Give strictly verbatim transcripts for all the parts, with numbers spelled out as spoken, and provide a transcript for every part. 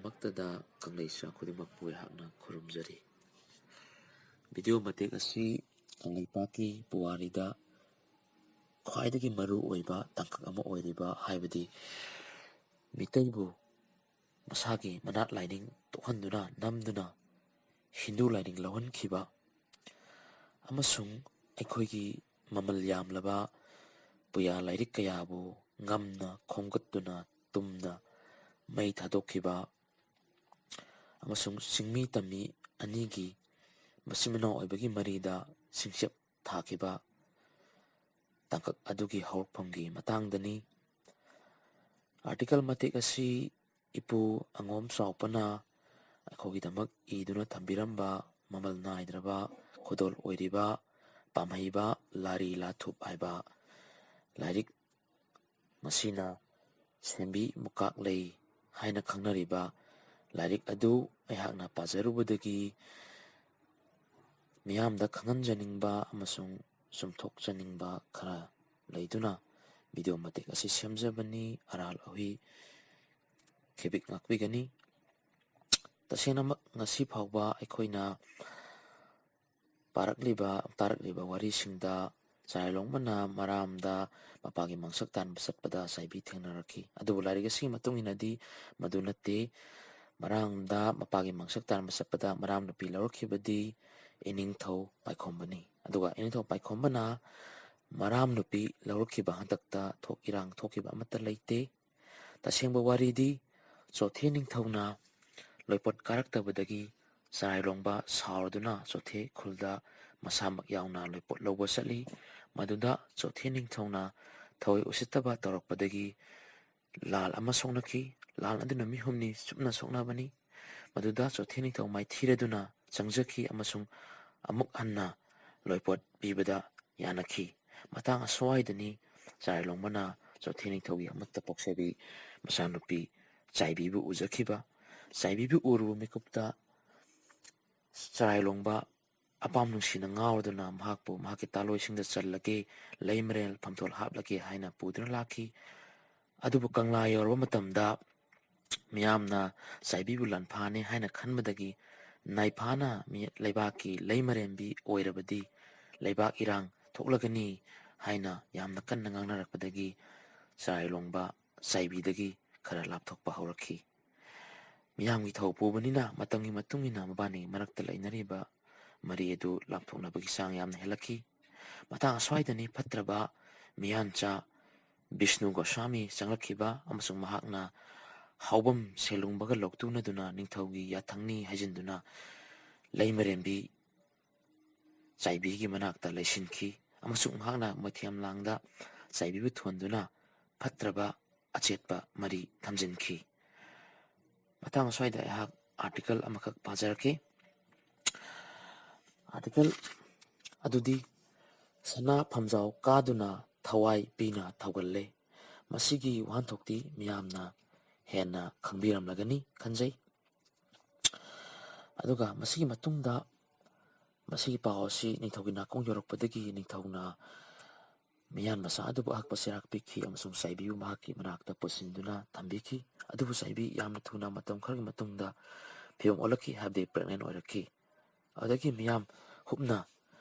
ꯃꯛꯇꯗ ꯀꯪꯂꯩ ꯏꯆꯥ ꯈꯨꯗꯤꯡꯃꯛꯄꯨ ꯑꯩꯍꯥꯛꯅ ꯈꯨꯔꯨꯝꯖꯔꯤ꯫ ꯚꯤꯗꯤꯑꯣ ꯃꯇꯦꯛ ꯑꯁꯤ ꯀꯪꯂꯩꯄꯥꯛꯀꯤ ꯄꯨꯋꯥꯔꯤꯗ ꯈ꯭ꯋꯥꯏꯗꯒꯤ ꯃꯔꯨ ꯑꯣꯏꯕ ꯇꯥꯡꯀꯛ ꯑꯃ ꯑꯣꯏꯔꯤꯕ, ꯍꯥꯏꯕꯗꯤ ꯃꯤꯇꯩꯕꯨ ꯃꯁꯥꯒꯤ ꯃꯅꯥꯠ ꯂꯥꯏꯅꯤꯡ ꯇꯣꯛꯍꯟꯗꯨꯅ, ꯅꯝꯗꯨꯅ ꯍꯤꯟꯗꯨ ꯂꯥꯏꯅꯤꯡ ꯂꯧꯍꯟꯈꯤꯕ ꯑꯃꯁꯨꯡ ꯑꯩꯈꯣꯏꯒꯤ ꯃꯃꯜ ꯌꯥꯝꯂꯕ ꯄꯨꯌꯥ ꯂꯥꯏꯔꯤꯛ ꯀꯌꯥꯕꯨ ꯉꯝꯅ ꯈꯣꯝꯒꯠꯇꯨꯅ ꯇꯨꯝꯅ ꯃꯩ ꯊꯥꯗꯣꯛꯈꯤꯕ ꯑꯃꯁꯨꯡ ꯆꯤꯡꯃꯤ ꯇꯝꯃꯤ ꯑꯅꯤꯒꯤ ꯃꯆꯤꯟ ꯃꯅꯥꯎ ꯑꯣꯏꯕꯒꯤ ꯃꯔꯤꯗ ꯁꯤꯡꯆꯞ ꯊꯥꯈꯤꯕ ꯇꯥꯡꯀꯛ ꯑꯗꯨꯒꯤ ꯍꯧꯔꯛꯐꯝꯒꯤ ꯃꯇꯥꯡꯗꯅꯤ꯫ ꯑꯥꯔꯇꯤꯀꯜ ꯃꯇꯦꯛ ꯑꯁꯤ ꯏꯄꯨ ꯑꯉꯣꯝ ꯆꯥꯎꯄꯅ ꯑꯩꯈꯣꯏꯒꯤꯗꯃꯛ ꯏꯗꯨꯅ ꯊꯝꯕꯤꯔꯝꯕ ꯃꯃꯜ ꯅꯥꯏꯗ꯭ꯔꯕ ꯈꯨꯗꯣꯜ ꯑꯣꯏꯔꯤꯕ ꯄꯥꯝꯍꯩꯕ ꯂꯥꯔꯤ ꯂꯥꯊꯨꯞ ꯍꯥꯏꯕ ꯂꯥꯏꯔꯤꯛ, ꯃꯁꯤꯅ ꯁꯦꯝꯕꯤ ꯃꯨꯀꯥꯛꯂꯩ ꯍꯥꯏꯅ ꯈꯪꯅꯔꯤꯕ ꯂꯥꯏꯔꯤꯛ ꯑꯗꯨ ꯑꯩꯍꯥꯛꯅ ꯄꯥꯖꯔꯨꯕꯗꯒꯤ ꯃꯤꯌꯥꯝꯗ ꯈꯪꯍꯟꯖꯅꯤꯡꯕ ꯑꯃꯁꯨꯡ ꯆꯨꯝꯊꯣꯛꯆꯅꯤꯡꯕ ꯈꯔ ꯂꯩꯗꯨꯅ ꯚꯤꯗꯤꯑꯣ ꯃꯇꯦꯛ ꯑꯁꯤ ꯁꯦꯝꯖꯕꯅꯤ꯫ ꯑꯔꯥꯜ ꯑꯍꯨꯏ ꯈꯦꯕꯤꯛ ꯉꯥꯛꯄꯤꯒꯅꯤ꯫ ꯇꯁꯦꯡꯅꯃꯛ ꯉꯁꯤ ꯐꯥꯎꯕ ꯑꯩꯈꯣꯏꯅ ꯄꯥꯔꯛꯂꯤꯕ, ꯇꯥꯔꯛꯂꯤꯕ ꯋꯥꯔꯤꯁꯤꯡꯗ ꯆꯔꯥꯏꯂꯣꯡꯕꯅ ꯃꯔꯥꯝꯗ ꯃꯄꯥꯒꯤ ꯃꯪꯁꯛ ꯇꯥꯟꯕ ꯆꯠꯄꯗ ꯆꯥꯏꯕꯤ ꯊꯦꯡꯅꯔꯛꯈꯤ꯫ ꯑꯗꯨꯕꯨ ꯂꯥꯏꯔꯤꯛ ꯑꯁꯤꯒꯤ ꯃꯇꯨꯡ ꯏꯟꯅꯗꯤ ꯃꯗꯨ ꯅꯠꯇꯦ꯫ ꯃꯔꯥꯝꯗ ꯃꯄꯥꯒꯤ ꯃꯪꯁꯛ ꯇꯥꯟꯕ ꯆꯠꯄꯗ ꯃꯔꯥꯝ ꯅꯨꯄꯤ ꯂꯧꯔꯛꯈꯤꯕꯗꯤ ꯏꯅꯤꯡꯊꯧ ꯄꯥꯏꯈꯣꯝꯕꯅꯤ꯫ ꯑꯗꯨꯒ ꯏꯅꯤꯡꯊꯧ ꯄꯥꯏꯈꯣꯝꯕꯅ ꯃꯔꯥꯝ ꯅꯨꯄꯤ ꯂꯧꯔꯛꯈꯤꯕ ꯍꯟꯗꯛꯇ ꯊꯣꯛ-, ꯏꯔꯥꯡ ꯊꯣꯛꯈꯤꯕ ꯑꯃꯠꯇ ꯂꯩꯇꯦ꯫ ꯇꯁꯦꯡꯕ ꯋꯥꯔꯤꯗꯤ ꯆꯣꯊꯦ ꯅꯤꯡꯊꯧꯅ ꯂꯣꯏꯄꯣꯠ ꯀꯥꯔꯛꯇꯕꯗꯒꯤ ꯆꯔꯥꯏꯂꯣꯡꯕ ꯁꯥꯎꯔꯗꯨꯅ ꯆꯣꯊꯦ ꯈꯨꯜꯗ ꯃꯁꯥꯃꯛ ꯌꯥꯎꯅ ꯂꯣꯏꯄꯣꯠ ꯂꯧꯕ ꯆꯠꯂꯤ꯫ ꯃꯗꯨꯗ ꯆꯣꯊꯦ ꯅꯤꯡꯊꯧꯅ ꯊꯧꯑꯣꯏ ꯎꯁꯤꯠꯇꯕ ꯇꯧꯔꯛꯄꯗꯒꯤ ꯂꯥꯜ ꯑꯃ ꯁꯣꯛꯅꯈꯤ꯫ ꯂꯥꯜ ꯑꯗꯨꯅ ꯃꯤ ꯍꯨꯝꯅꯤ ꯆꯨꯞꯅ ꯁꯣꯛꯅꯕꯅꯤ꯫ ꯃꯗꯨꯗ ꯆꯣꯊꯦ ꯅꯤꯡꯊꯧ ꯃꯥꯏꯊꯤꯔꯗꯨꯅ ꯆꯪꯖꯈꯤ ꯑꯃꯁꯨꯡ ꯑꯃꯨꯛ ꯍꯟꯅ ꯂꯣꯏꯄꯣꯠ ꯄꯤꯕꯗ ꯌꯥꯅꯈꯤ꯫ ꯃꯇꯥꯡ ꯑꯁ꯭ꯋꯥꯏꯗꯅꯤ ꯆꯔꯥꯏꯂꯣꯡꯕꯅ ꯆꯣꯊꯦ ꯅꯤꯡꯊꯧꯒꯤ ꯑꯃꯠꯇ ꯄꯣꯛꯆꯕꯤ ꯃꯆꯥꯅꯨꯄꯤ ꯆꯥꯏꯕꯤꯕꯨ ꯎꯖꯈꯤꯕ꯫ ꯆꯥꯏꯕꯤꯕꯨ ꯎꯔꯨꯕ ꯃꯤꯀꯨꯞꯇ ꯆꯔꯥꯏꯂꯣꯡꯕ ꯑꯄꯥꯝ ꯅꯨꯡꯁꯤꯅ ꯉꯥꯎꯔꯗꯨꯅ ꯃꯍꯥꯛꯄꯨ ꯃꯍꯥꯛꯀꯤ ꯇꯥꯂꯣꯏꯁꯤꯡꯗ ꯆꯜꯂꯒꯦ, ꯂꯩꯃꯔꯦꯜ ꯐꯝꯊꯣꯜ ꯍꯥꯞꯂꯒꯦ ꯍꯥꯏꯅ ꯄꯨꯗꯨꯅ ꯂꯥꯛꯈꯤ꯫ ꯑꯗꯨꯕꯨ ꯀꯪꯂꯥ ꯌꯧꯔꯕ ꯃꯇꯝꯗ ꯃꯤꯌꯥꯝꯅ ꯆꯥꯏꯕꯤꯕꯨ ꯂꯥꯟꯐꯥꯅꯤ ꯍꯥꯏꯅ ꯈꯟꯕꯗꯒꯤ ꯅꯥꯏꯐꯥꯅ ꯃꯤ-, ꯂꯩꯕꯥꯛꯀꯤ ꯂꯩꯃꯔꯦꯟꯕꯤ ꯑꯣꯏꯔꯕꯗꯤ ꯂꯩꯕꯥꯛ ꯏꯔꯥꯡ ꯊꯣꯛꯂꯒꯅꯤ ꯍꯥꯏꯅ ꯌꯥꯝꯅ ꯀꯟꯅ ꯉꯥꯡꯅꯔꯛꯄꯗꯒꯤ ꯆꯔꯥꯏꯂꯣꯡꯕ ꯆꯥꯏꯕꯤꯗꯒꯤ ꯈꯔ ꯂꯥꯞꯊꯣꯛꯄ ꯍꯧꯔꯛꯈꯤ꯫ ꯃꯤꯌꯥꯝꯒꯤ ꯊꯧ ꯄꯨꯕꯅꯤꯅ ꯃꯇꯝꯒꯤ ꯃꯇꯨꯡ ꯏꯟꯅ ꯃꯕꯥꯅꯤꯒꯤ ꯃꯔꯛꯇ ꯂꯩꯅꯔꯤꯕ ꯃꯔꯤ ꯑꯗꯨ ꯂꯥꯞꯊꯣꯛꯅꯕꯒꯤ ꯆꯥꯡ ꯌꯥꯝꯅ ꯍꯦꯜꯂꯛꯈꯤ꯫ ꯃꯇꯥꯡ ꯑꯁ꯭ꯋꯥꯏꯗꯅꯤ ꯐꯠꯇ꯭ꯔꯕ ꯃꯤꯌꯥꯟꯆꯥ ꯕꯤꯁꯅꯨ ꯒꯣꯁ꯭ꯋꯥꯃꯤ ꯆꯪꯂꯛꯈꯤꯕ ꯑꯃꯁꯨꯡ ꯃꯍꯥꯛꯅ ꯍꯥꯎꯕꯝ ꯁꯦꯂꯨꯡꯕꯒ ꯂꯧꯇꯨꯅꯗꯨꯅ ꯅꯤꯡꯊꯧꯒꯤ ꯌꯥꯊꯪꯅꯤ ꯍꯥꯏꯖꯤꯟꯗꯨꯅ ꯂꯩꯃꯔꯦꯟꯕꯤ ꯆꯥꯏꯕꯤꯒꯤ ꯃꯅꯥꯛꯇ ꯂꯩꯁꯤꯟꯈꯤ ꯑꯃꯁꯨꯡ ꯃꯍꯥꯛꯅ ꯃꯣꯏꯊꯦꯝꯂꯥꯡꯗ ꯆꯥꯏꯕꯤꯕꯨ ꯊꯣꯟꯗꯨꯅ ꯐꯠꯇ꯭ꯔꯕ ꯑꯆꯦꯠꯄ ꯃꯔꯤ ꯊꯝꯖꯤꯟꯈꯤ꯫ ꯃꯇꯥꯡ ꯑꯁ꯭ꯋꯥꯏꯗ ꯑꯩꯍꯥꯛ ꯑꯥꯔꯇꯤꯀꯜ ꯑꯃꯈꯛ ꯄꯥꯖꯔꯛꯀꯦ꯫ ꯑꯥꯔꯇꯤꯀꯜ ꯑꯗꯨꯗꯤ ꯁꯅꯥ ꯐꯝꯖꯥꯎ ꯀꯥꯗꯨꯅ ꯊꯋꯥꯏ ꯄꯤꯅ ꯊꯧꯒꯜꯂꯦ꯫ ꯃꯁꯤꯒꯤ ꯋꯥꯍꯟꯊꯣꯛꯇꯤ ꯃꯤꯌꯥꯝꯅ ꯍꯦꯟꯅ ꯈꯪꯕꯤꯔꯝꯂꯒꯅꯤ ꯈꯟꯖꯩ꯫ ꯑꯗꯨꯒ ꯃꯁꯤꯒꯤ ꯃꯇꯨꯡꯗ ꯃꯁꯤꯒꯤ ꯄꯥꯎ ꯑꯁꯤ ꯅꯤꯡꯊꯧꯒꯤ ꯅꯥꯀꯣꯡ ꯌꯧꯔꯛꯄꯗꯒꯤ ꯅꯤꯡꯊꯧꯅ ꯃꯤꯌꯥꯟ ꯃꯆꯥ ꯑꯗꯨꯕꯨ ꯑꯍꯛꯄ ꯆꯩꯔꯥꯛ ꯄꯤꯈꯤ ꯑꯃꯁꯨꯡ ꯆꯥꯏꯕꯤꯕꯨ ꯃꯍꯥꯛꯀꯤ ꯃꯅꯥꯛꯇ ꯄꯨꯁꯤꯟꯗꯨꯅ ꯊꯝꯕꯤꯈꯤ꯫ ꯑꯗꯨꯕꯨ ꯆꯥꯏꯕꯤ ꯌꯥꯝꯅ ꯊꯨꯅ ꯃꯇꯝ ꯈꯔꯒꯤ ꯃꯇꯨꯡꯗ ꯐꯤꯕꯝ ꯑꯣꯜꯂꯛꯈꯤ, ꯍꯥꯏꯕꯗꯤ ꯄ꯭ꯔꯦꯒꯅꯦꯟ ꯑꯣꯏꯔꯛꯈꯤ꯫ ꯑꯗꯨꯗꯒꯤ ꯃꯤꯌꯥꯝ ꯍꯨꯞꯅ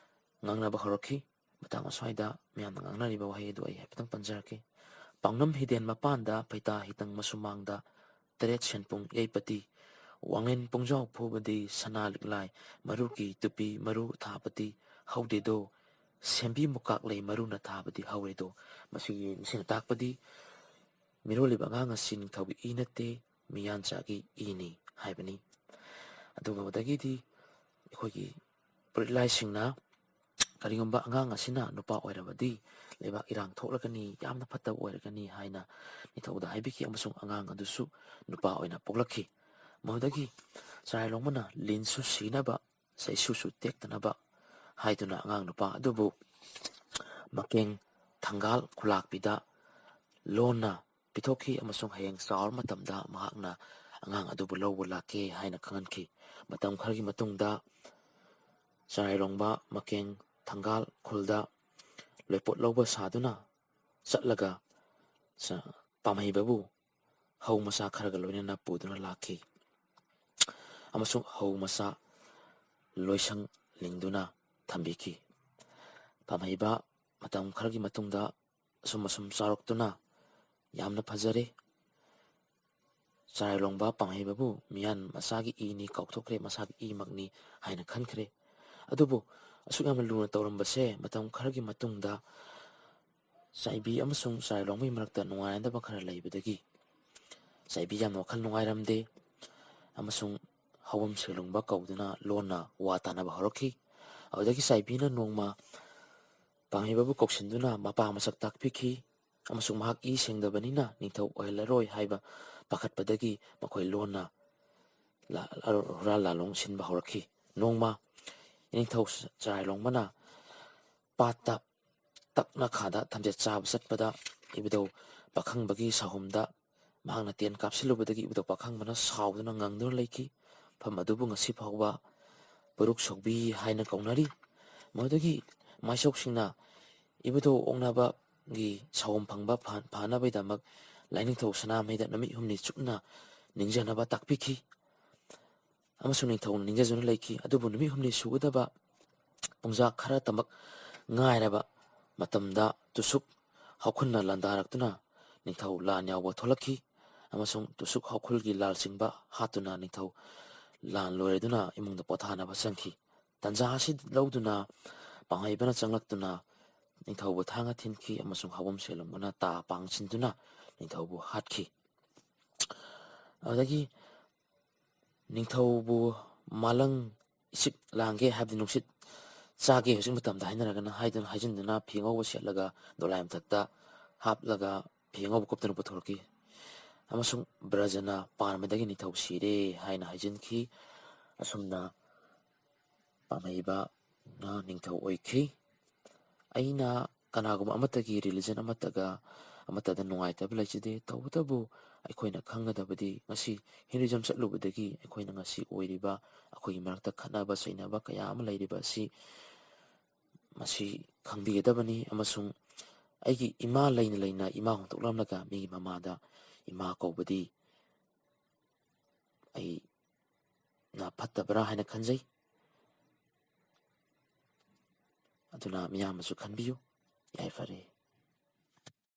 ꯉꯥꯡꯅꯕ ꯍꯧꯔꯛꯈꯤ꯫ ꯃꯇꯥꯡ ꯑꯁ꯭ꯋꯥꯏꯗ ꯃꯤꯌꯥꯝꯅ ꯉꯥꯡꯅꯔꯤꯕ ꯋꯥꯍꯩ ꯑꯗꯨ ꯑꯩ ꯍꯥꯏꯐꯦꯠꯇꯪ ꯄꯟꯖꯔꯛꯀꯦ꯫ ꯄꯥꯛꯅꯝ ꯍꯤꯗꯦꯟ ꯃꯄꯥꯟꯗ ꯄꯩꯇꯥ ꯍꯤꯇꯪ ꯃꯁꯨꯃꯥꯡꯗ ꯇꯔꯦꯠ ꯁꯦꯟꯄꯨꯡ ꯌꯩꯄꯇꯤ, ꯋꯥꯡꯂꯦꯟ ꯄꯨꯡꯖꯥꯎ ꯐꯨꯕꯗꯤ ꯁꯅꯥ ꯂꯤꯛꯂꯥꯏ ꯃꯔꯨꯒꯤ ꯇꯨꯄꯤ ꯃꯔꯨ ꯊꯥꯕꯗꯤ ꯍꯧꯗꯦꯗꯣ, ꯁꯦꯝꯕꯤ ꯃꯨꯀꯥꯛꯂꯩ ꯃꯔꯨꯅ ꯊꯥꯕꯗꯤ ꯍꯧꯔꯦꯗꯣ꯫ ꯃꯁꯤꯒꯤ, ꯃꯁꯤꯅ ꯇꯥꯛꯄꯗꯤ ꯃꯤꯔꯣꯜꯂꯤꯕ ꯑꯉꯥꯡ ꯑꯁꯤ ꯅꯤꯡꯊꯧꯒꯤ ꯏ ꯅꯠꯇꯦ, ꯃꯤꯌꯥꯟꯆꯥꯒꯤ ꯏꯅꯤ ꯍꯥꯏꯕꯅꯤ꯫ ꯑꯗꯨꯒ ꯃꯗꯒꯤꯗꯤ ꯑꯩꯈꯣꯏꯒꯤ ꯐꯨꯔꯤꯠ ꯂꯥꯏꯁꯤꯡꯅ ꯀꯔꯤꯒꯨꯝꯕ ꯑꯉꯥꯡ ꯑꯁꯤꯅ ꯅꯨꯄꯥ ꯑꯣꯏꯔꯕꯗꯤ ꯂꯩꯕꯥꯛ ꯏꯔꯥꯡ ꯊꯣꯛꯂꯒꯅꯤ, ꯌꯥꯝꯅ ꯐꯠꯇꯕ ꯑꯣꯏꯔꯒꯅꯤ ꯍꯥꯏꯅ ꯅꯤꯡꯊꯧꯗ ꯍꯥꯏꯕꯤꯈꯤ ꯑꯃꯁꯨꯡ ꯑꯉꯥꯡ ꯑꯗꯨꯁꯨ ꯅꯨꯄꯥ ꯑꯣꯏꯅ ꯄꯣꯛꯂꯛꯈꯤ꯫ ꯃꯗꯨꯗꯒꯤ ꯆꯔꯥꯏꯂꯣꯡꯕꯅ ꯂꯤꯟꯁꯨ ꯁꯤꯅꯕ, ꯆꯩꯁꯨꯁꯨ ꯇꯦꯛꯇꯅꯕ ꯍꯥꯏꯗꯨꯅ ꯑꯉꯥꯡ ꯅꯨꯄꯥ ꯑꯗꯨꯕꯨ ꯃꯀꯦꯡ ꯊꯪꯒꯥꯜ ꯈꯨꯂꯥꯛꯄꯤꯗ ꯂꯣꯟꯅ ꯄꯤꯊꯣꯛꯈꯤ ꯑꯃꯁꯨꯡ ꯍꯌꯦꯡ ꯆꯥꯎꯔ ꯃꯇꯝꯗ ꯃꯍꯥꯛꯅ ꯑꯉꯥꯡ ꯑꯗꯨꯕꯨ ꯂꯧꯕ ꯂꯥꯛꯀꯦ ꯍꯥꯏꯅ ꯈꯪꯍꯟꯈꯤ꯫ ꯃꯇꯝ ꯈꯔꯒꯤ ꯃꯇꯨꯡꯗ ꯆꯔꯥꯏꯔꯣꯡꯕ ꯃꯀꯦꯡ ꯊꯪꯒꯥꯜ ꯈꯨꯜꯗ ꯂꯣꯏꯄꯣꯠ ꯂꯧꯕ ꯁꯥꯗꯨꯅ ꯆꯠꯂꯒ ꯆ-, ꯄꯥꯝꯍꯩꯕꯕꯨ ꯍꯧ ꯃꯆꯥ ꯈꯔꯒ ꯂꯣꯏꯅꯅ ꯄꯨꯗꯨꯅ ꯂꯥꯛꯈꯤ꯫ ꯑꯃꯁꯨꯡ ꯍꯧ ꯃꯆꯥ ꯂꯣꯏꯁꯪ ꯂꯤꯡꯗꯨꯅ ꯊꯝꯕꯤꯈꯤ꯫ ꯄꯥꯝꯍꯩꯕ ꯃꯇꯝ ꯈꯔꯒꯤ ꯃꯇꯨꯡꯗ ꯑꯁꯨꯝ ꯑꯁꯨꯝ ꯆꯥꯎꯔꯛꯇꯨꯅ ꯌꯥꯝꯅ ꯐꯖꯔꯦ꯫ ꯆꯔꯥꯏꯂꯣꯡꯕ ꯄꯥꯝꯍꯩꯕꯕꯨ ꯃꯤꯌꯥꯟ ꯃꯆꯥꯒꯤ ꯏꯅꯤ ꯀꯥꯎꯊꯣꯛꯈ꯭ꯔꯦ, ꯃꯁꯥꯒꯤ ꯏꯃꯛꯅꯤ ꯍꯥꯏꯅ ꯈꯟꯈ꯭ꯔꯦ꯫ ꯑꯗꯨꯕꯨ ꯑꯁꯨꯛ ꯌꯥꯝꯅ ꯂꯨꯅ ꯇꯧꯔꯝꯕꯁꯦ ꯃꯇꯝ ꯈꯔꯒꯤ ꯃꯇꯨꯡꯗ ꯆꯥꯏꯕꯤ ꯑꯃꯁꯨꯡ ꯆꯔꯥꯏꯂꯣꯡꯕꯒꯤ ꯃꯔꯛꯇ ꯅꯨꯡꯉꯥꯏꯅꯗꯕ ꯈꯔ ꯂꯩꯕꯗꯒꯤ ꯆꯥꯏꯕꯤ ꯌꯥꯝꯅ ꯋꯥꯈꯜ ꯅꯨꯡꯉꯥꯏꯔꯝꯗꯦ ꯑꯃꯁꯨꯡ ꯍꯧꯕꯝ ꯁꯦꯂꯨꯡꯕ ꯀꯧꯗꯨꯅ ꯂꯣꯟꯅ ꯋꯥ ꯇꯥꯅꯕ ꯍꯧꯔꯛꯈꯤ꯫ ꯑꯗꯨꯗꯒꯤ ꯆꯥꯏꯕꯤꯅ ꯅꯣꯡꯃ ꯄꯥꯝꯍꯩꯕꯕꯨ ꯀꯧꯁꯤꯟꯗꯨꯅ ꯃꯄꯥ ꯃꯁꯛ ꯇꯥꯛꯄꯤꯈꯤ ꯑꯃꯁꯨꯡ ꯃꯍꯥꯛ ꯏ ꯁꯦꯡꯗꯕꯅꯤꯅ ꯅꯤꯡꯊꯧ ꯑꯣꯏꯍꯜꯂꯔꯣꯏ ꯍꯥꯏꯕ ꯄꯥꯈꯠꯄꯗꯒꯤ ꯃꯈꯣꯏ ꯂꯣꯟꯅ ꯂꯥ-, ꯍꯨꯔꯥꯟ ꯂꯥꯂꯣꯡ ꯁꯤꯟꯕ ꯍꯧꯔꯛꯈꯤ꯫ ꯅꯣꯡꯃ ꯏꯅꯤꯡꯊꯧ ꯆꯔꯥꯏꯂꯣꯡꯕꯅ ꯄꯥꯠꯇ ꯇꯛꯅ ꯈꯥꯗ ꯊꯝꯆꯦꯠ ꯆꯥꯕ ꯆꯠꯄꯗ ꯏꯕꯨꯙꯧ ꯄꯥꯈꯪꯕꯒꯤ ꯁꯥꯍꯨꯝꯗ ꯃꯍꯥꯛꯅ ꯇꯦꯟ ꯀꯥꯞꯁꯤꯜꯂꯨꯕꯗꯒꯤ ꯏꯕꯨꯙꯧ ꯄꯥꯈꯪꯕꯅ ꯁꯥꯎꯗꯨꯅ ꯉꯪꯗꯨꯅ ꯂꯩꯈꯤ꯫ ꯃꯐꯝ ꯑꯗꯨꯕꯨ ꯉꯁꯤ ꯐꯥꯎꯕ ꯄꯨꯔꯨꯛ ꯁꯣꯛꯕꯤ ꯍꯥꯏꯅ ꯀꯧꯅꯔꯤ꯫ ꯃꯗꯨꯒꯤ ꯃꯥꯏꯁꯣꯛꯁꯤꯡꯅ ꯏꯕꯨꯙꯧ ꯑꯣꯛꯅꯕꯒꯤ ꯁꯥꯍꯨꯝ ꯐꯪꯕ ꯐ-, ꯐꯅꯕꯒꯤꯗꯃꯛ ꯂꯥꯏꯅꯤꯡꯊꯧ ꯁꯅꯥꯃꯍꯤꯗ ꯅꯨꯃꯤꯠ ꯍꯨꯝꯅꯤ ꯆꯨꯞꯅ ꯅꯤꯡꯖꯅꯕ ꯇꯥꯛꯄꯤꯈꯤ꯫ ꯑꯃꯁꯨꯡ ꯅꯤꯡꯊꯧꯅ ꯅꯤꯡꯖꯗꯨꯅ ꯂꯩꯈꯤ꯫ ꯑꯗꯨꯕꯨ ꯅꯨꯃꯤꯠ ꯍꯨꯝꯅꯤ ꯁꯨꯒꯗꯕ ꯄꯨꯡꯖꯥ ꯈꯔꯇꯃꯛ ꯉꯥꯏꯔꯕ ꯃꯇꯝꯗ ꯇꯨꯁꯨꯛ ꯍꯥꯎꯈꯨꯜꯅ ꯂꯥꯟꯗꯥꯔꯛꯇꯨꯅ ꯅꯤꯡꯊꯧ ꯂꯥꯟ ꯌꯥꯎꯕ ꯊꯣꯛꯂꯛꯈꯤ꯫ ꯑꯃꯁꯨꯡ ꯇꯨꯁꯨꯛ ꯍꯥꯎꯈꯨꯜꯒꯤ ꯂꯥꯜ ꯆꯤꯡꯕ ꯍꯥꯠꯇꯨꯅ ꯅꯤꯡꯊꯧ ꯂꯥꯟ ꯂꯣꯏꯔꯗꯨꯅ ꯏꯃꯨꯡꯗ ꯄꯣꯊꯥꯅꯕ ꯆꯪꯈꯤ꯫ ꯇꯟꯖꯥ ꯑꯁꯤ ꯂꯧꯗꯨꯅ ꯄꯥꯡꯍꯩꯕꯅ ꯆꯪꯂꯛꯇꯨꯅ ꯅꯤꯡꯊꯧꯕꯨ ꯊꯥꯡꯅ ꯊꯤꯟꯈꯤ ꯑꯃꯁꯨꯡ ꯍꯥꯎꯕꯝ ꯁꯦꯂꯨꯡꯕꯅ ꯇꯥ ꯄꯥꯡꯁꯤꯟꯗꯨꯅ ꯅꯤꯡꯊꯧꯕꯨ ꯍꯥꯠꯈꯤ꯫ ꯑꯗꯨꯗꯒꯤ ꯅꯤꯡꯊꯧꯕꯨ ꯃꯥꯂꯪ ꯏꯁꯤꯛ ꯂꯥꯡꯒꯦ ꯍꯥꯏꯕꯗꯤ ꯅꯨꯡꯁꯤꯠ ꯆꯥꯒꯦ ꯍꯧꯖꯤꯛ ꯃꯇꯝꯗ ꯍꯥꯏꯅꯔꯒꯅ ꯍꯥꯏꯗꯨꯅ ꯍꯥꯏꯖꯤꯟꯗꯨꯅ ꯐꯤ ꯑꯉꯧꯕ ꯁꯦꯠꯂꯒ ꯗꯣꯂꯥꯏ ꯃꯊꯛꯇ ꯍꯥꯞꯂꯒ ꯐꯤ ꯑꯉꯧꯕ ꯀꯨꯞꯇꯨꯅ ꯄꯨꯊꯣꯔꯛꯈꯤ꯫ ꯑꯃꯁꯨꯡ ꯕ꯭ꯔꯖꯅ ꯄꯥꯟꯕꯗꯒꯤ ꯅꯤꯡꯊꯧ ꯁꯤꯔꯦ ꯍꯥꯏꯅ ꯍꯥꯏꯖꯤꯟꯈꯤ꯫ ꯑꯁꯨꯝꯅ ꯄꯥꯝꯍꯩꯕꯅ ꯅꯤꯡꯊꯧ ꯑꯣꯏꯈꯤ꯫ ꯑꯩꯅ ꯀꯅꯥꯒꯨꯝꯕ ꯑꯃꯠꯇꯒꯤ religion ꯑꯃꯠꯇꯒ ꯑꯃꯠꯇꯗ ꯅꯨꯡꯉꯥꯏꯇꯕ ꯂꯩꯖꯗꯦ꯫ ꯇꯧꯕꯇꯕꯨ ꯑꯩꯈꯣꯏꯅ ꯈꯪꯒꯗꯕꯗꯤ ꯉꯁꯤ Hinduism ꯆꯠꯂꯨꯕꯗꯒꯤ ꯑꯩꯈꯣꯏꯅ ꯉꯁꯤ ꯑꯣꯏꯔꯤꯕ ꯑꯩꯈꯣꯏꯒꯤ ꯃꯔꯛꯇ ꯈꯠꯅꯕ ꯆꯩꯅꯕ ꯀꯌꯥ ꯑꯃ ꯂꯩꯔꯤꯕ ꯑꯁꯤ ꯃꯁꯤ ꯈꯪꯕꯤꯒꯗꯕꯅꯤ꯫ ꯑꯃꯁꯨꯡ ꯑꯩꯒꯤ ꯏꯃꯥ ꯂꯩꯅ ꯂꯩꯅ ꯏꯃꯥ ꯍꯨꯟꯗꯣꯛꯂꯝꯂꯒ ꯃꯤꯒꯤ ꯃꯃꯥꯗ ꯏꯃꯥ ꯀꯧꯕꯗꯤ ꯑꯩꯅ ꯐꯠꯇꯕ꯭ꯔꯥ ꯍꯥꯏꯅ ꯈꯟꯖꯩ꯫ ꯑꯗꯨꯅ ꯃꯤꯌꯥꯝꯅꯁꯨ ꯈꯟꯕꯤꯌꯨ꯫ ꯌꯥꯏꯐꯔꯦ꯫